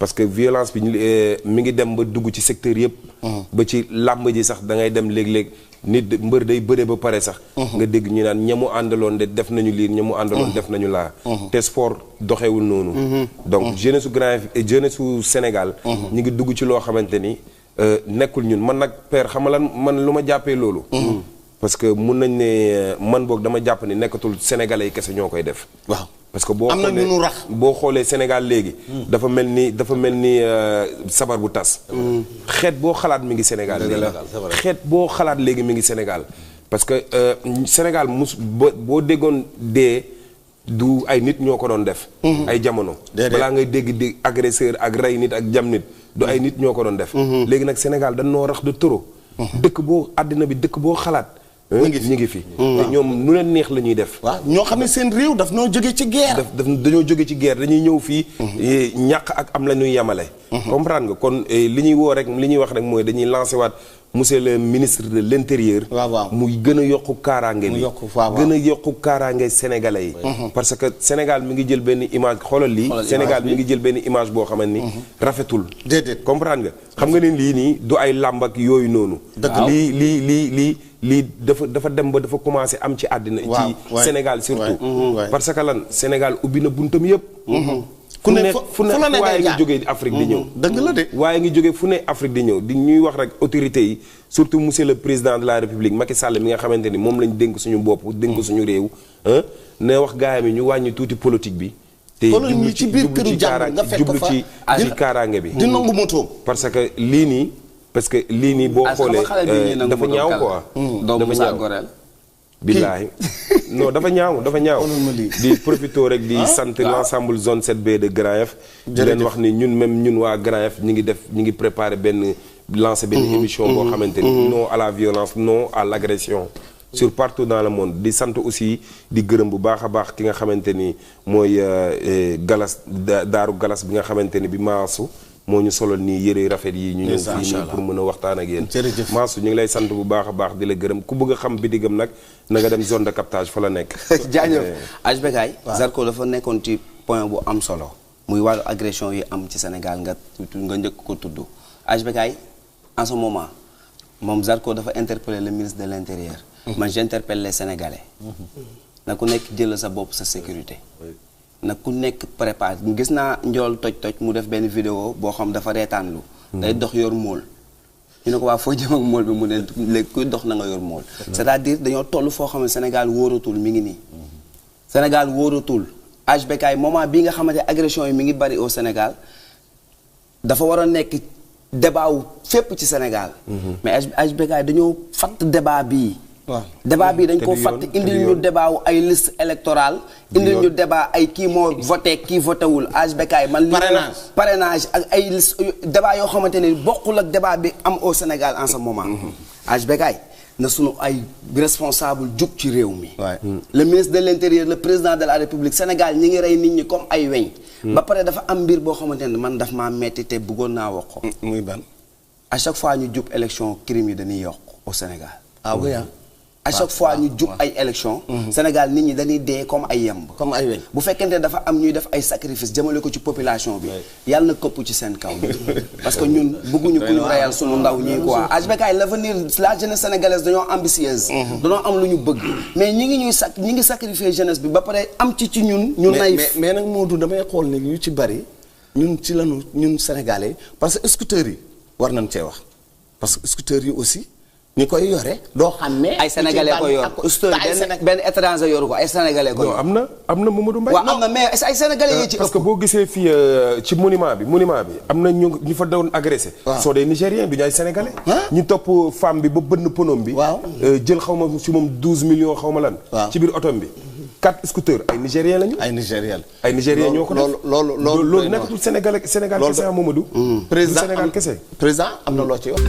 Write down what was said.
parce que violence bi mi ngi dem ba dugg ci secteur yëpp. ba ci làmb ji sax da ngay dem léeg-léeg nit mbër day bëre ba pare sax. nga dégg ñu naan ñamu àndaloon de def nañu lii ñamu àndaloon def nañu laa. te sport doxewul noonu. donc jeunesse su Grand Yoff jeunesse su Sénégal. ñu ngi dugg ci loo xamante ni nekkul ñun man nag père xam nga lan man lu ma jàppee loolu. parce que mun nañ ne man boog dama jàpp ni nekkatul sénégalais yi kese ñoo koy def. waaw. parce que boo am na ñu nu rax boo xoolee Sénégal léegi. dafa mel ni sabar bu tas. xeet boo xalaat mi ngi Sénégal léegi. xeet boo xalaat léegi mi ngi Sénégal. parce que Sénégal boo déggoon dee du ay nit ñoo ko doon def. ay jamono. balaa ngay dégg di agresseur ak rey nit ak jam nit du ay nit ñoo ko doon def. léegi nag Sénégal dañ noo rax de trop. dëkk boo àddina bi dëkk boo xalaat. ñu ngi fi te ñoom nu leen neex la ñuy def. waaw ñoo xam ne seen réew daf noo jóge ci guerre. dañoo jóge ci guerre dañuy ñëw fii. ñàkk ak am la ñuy yemale. comprendre nga kon li ñuy woo rek li ñuy wax rek mooy dañuy lancé waat monsieur le ministre de l' intérieur. waaw muy gën a yokku kaaraange bi. gën a yokku kaaraange sénégalais yi. parce que Sénégal mi ngi jël benn image xoolal lii. Sénégal mi ngi jël benn image boo xamante ni. rafetul. déedéet comprendre nga xam nga ne lii nii du ay làmb ak yooyu noonu. lii dafa dem ba dafa commencé am ci àddina. ci Sénégal surtout. parce que lan Sénégal ubbi na buntam yëpp. fu ne waaye ngi jógee Afrique di ñëw. dëgg la de. waaye ngi jógee fu ne Afrique di ñëw di ñuy wax rek autorités yi surtout monsieur le président de la République Macky Sall mi nga xamante ni moom lañ dénk suñu bopp dénk suñu réew. ne wax gaayam yi ñu wàññi tuuti politique bi. te jublu ci kaaraange bi. di nangu moto. parce que lii nii. parce que lii nii boo xoolee dafa ñaaw quoi. dafa ñaaw billaahi non dafa ñaaw di profito rek di sant l'ensemble zone 7B de Grand Yoff di leen wax ni ñun waa Grand Yoff ñi ngi préparé lancé benn émission boo xamante ni non à la violence non à l'agression sur partout dans le monde di sant aussi di gërëm bu baax a baax ki nga xamante ni mooy galas daaru galas bi nga xamante ni bi maasu moo ñu solal nii yëre rafet yi ñu ñëw fii nii pour mën a waxtaan ak yéen Mansour ñu ngi lay sant bu baax a baax di la gërëm ku bëgg a xam bidigam nag na nga dem zone de captage fa la nekk jaajëf HBK Zarko dafa nekkoon ci point bu am solo muy wàllu agression yi am ci Sénégal nga njëkk ko tudd HBK en ce moment moom Zarko dafa interpeller le ministre de l'Intérieur man j'interpelle les Sénégalais na ku nekk jël sa bopp sa sécurité nag ku nekk préparé gis naa njool toj mu def benn vidéo boo xam dafa reetaanlu day dox yor móol ñu ne ko waa foo jëm ak móol bi mu ne léegi kuy dox na nga yor móol c'est-à-dire dañoo toll foo xam ne Sénégal wóoratul mi ngi nii Sénégal wóoratul HBK moment bii nga xamante agression yi mi ngi bari au Sénégal dafa war a nekk débat wu fépp ci Sénégal mais HBK dañoo fatt débat bii débat bi dañ ko fàtt indil ñu débat wu ay liste électorale indil ñu débat ay kii moo voté kii voté wul HBK man li parrainage ak ay liste débat yoo xamante ne bokkul ak débat bi am au Sénégal en ce moment HBK na sunu ay responsable jug ci réew mi le ministre de l'Intérieur le président de la République Sénégal ñi ngi rey nit ñi comme ay weñ ba pare dafa am mbir boo xamante ne man daf maa metti te bëggoon naa wax ko muy ban à chaque fois ñu jub élection crime yi dañuy yokk au Sénégal oui à chaque fois ñu jub ay élection Sénégal nit ñi dañuy dee comme ay yemb comme ay weñ bu fekkente dafa am ñuy def ay sacrifice jëmale ko ci population bi yàlla na këpp ci seen kaw parce que ñun bëgguñu ku ñu reyal sunu ndaw ñi quoi HBK l'avenir la jeunesse sénégalaise dañoo ambitieuse dañoo am lu ñu bëgg mais ñi ngi sacrifier jeunesse bi ba pare am ci ñun ñu naïf mais nag Modou damay xool ne yu ci bari ñun ci lañu ñun sénégalais parce que scooters yi war nañ cee wax parce que scooters yi aussi ñi koy yore doo xam ne ay sénégalais ko yor benn étranger yoru ko ay sénégalais ko yor am na Mamadou Mbaye waaw am na mais ay sénégalais yi ci parce que boo gisee fii ci monument bi am na ñu fa doon agressé sont des Nigériens du ñu ay sénégalais ñu topp femme bi ba bënn ponom bi jël xaw ma ci moom 12 millions xaw ma lan ci biir otom bi 4 scooters ay Nigériens lañu ay Nigériens ñoo ko def loolu nekkatul Sénégal kese Mamadou président am na loo ci wax